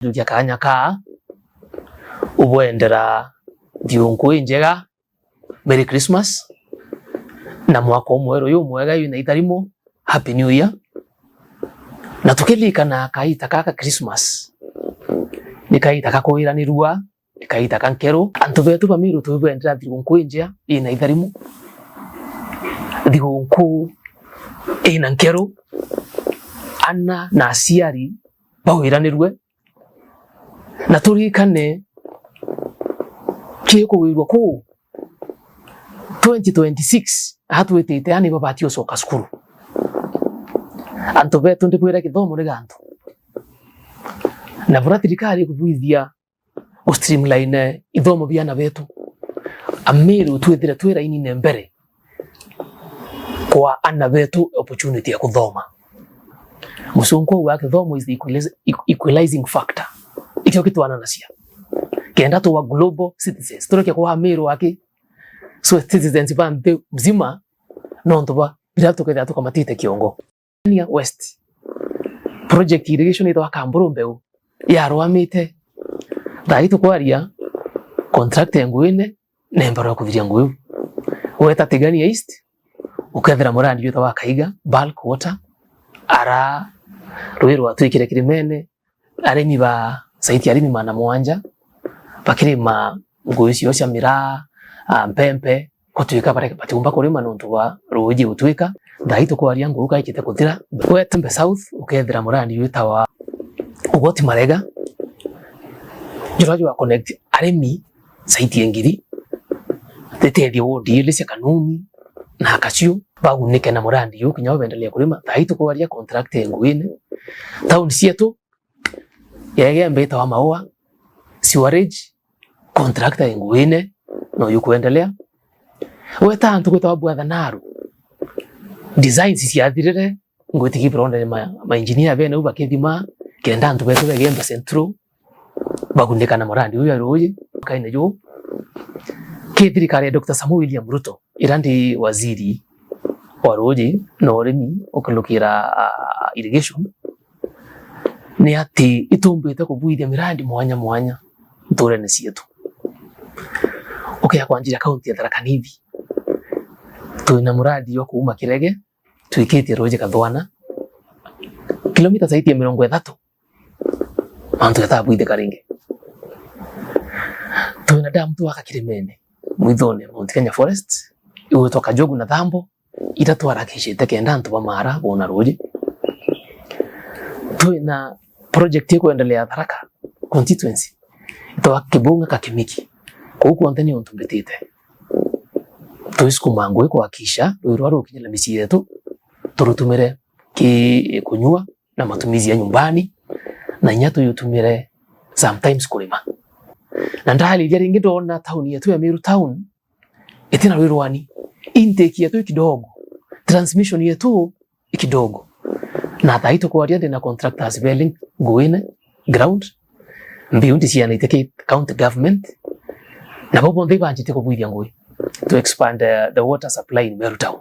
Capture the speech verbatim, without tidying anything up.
Ndukia kanya kaa ubwendera thigukuu injega, Merry Christmas, na mwaka umweru jumwega jwina itharimo, Happy New Year. Na tukiririkana kaita kaka Christmas, ni kaita ka kwiranirua, ni kaita ka nkeru. Antu betu ba Meru tubwendera thigukuu injega ina itharimo, thigukuu ina nkeru, ana na aciari bawiranirue, na turirikane kii kuwirua kuu twenty twenty-six atwitite, yani babati ucoka cukuru. Antu betu ndibwira kithomo ni gantu, na bura thirikari ikubwithia gu streamline ithomo bia ana betu, Ameru twithire twi rainine mbere kwa ana betu opportunity ya kuthoma. Musungu auga kithomo is the equaliz-, equ-, equalizing factor. Ikio kitwananacia. Kenda tuwa global citizens. Tureke kuwa Ameru aki. So citizens ba nthi mzima, nontu ba bira tukethira tukamatite kiongo. Tigania West. Project irrigation itwa Kamburu mbeu. Yarwamite. Thaa ii tukwaria, contract ya Nguine nemba rwa kuthiria nguu iu. Weta Tigania East, ukethira murandi witwa wa Kaiga, bulk water, ara rui rwatwikire kirimene, arimi ba, saiti arimi magana mugwanja, bakirima nguu icio cia miraa, a, mpempe, gutwika bare-, batiumba kurima nontu bwa ruuji gutwika. Thaa ii tukwaria nguu kaikite kuthira. Weta Mbe South, ukethira murandi witawa Ugoti Marega, jura jwa connect arimi saiti ya Ngiri, titethia wodi ili cia Kanuni na Kaciu, bagunike na murandi juu kinya baendelea kurima. Thaa ii tukwaria contract ya Nguine. Town cietu, ya Igembe itawa Maua, sewerage, contractor e Nguine, no yukuendelea. Weta antu gwitawa Bwathanaru, designs ciathirire, ngwitikia buronde ni ma, ma engineer bene u bakithima, kenda antu betu ba Igembe Central bagunika na murandi uyu ya ruuji, kaine juu. Ki thirikari ya Doctor Samuel William Ruto, ira ndi waziri wa ruuji na urimi ukilukira, ah, irrigation, ni ati itumbite kubwithia mirandi mwanya mwanya nturene cietu. Ukia kwanjira kaunti ya Tharaka Nithi, twina murandi jwa kuuma Kirege twikitie ruuji Kathwana, kilomita zaidi ya mirongo ithatu, mantu jatabwithika ringi. Twina damu twaka kirimene, mwithone Mount Kenya Forest, igwitwa Kajogu na Thambo, ira twarakicite kenda antu ba Maara boona ruuji. Twina project ikuendelea Tharaka constituency, itwa Kibunga ka Kimiki. Kuu kwonthe ni untu mbitite. Twisukuma ngui kwakisha rui rwa rukinyira micii yetu, turutumire ki kunyua na matumizi ya nyumbani, na inya tuyutumire sometimes kurima. Na ndariria ringi ndona tauni yetu ya Meru Town itina rwi rwani, intake yetu i kidogo, transmission yetu i kidogo. Na thaa ii tukwaria ndina contractors belink Nguine ground, mbiu ndicianite ki county government, nabo bonthe ibanjite kubwithia ngui to expand, uh, the water supply in Meru Town.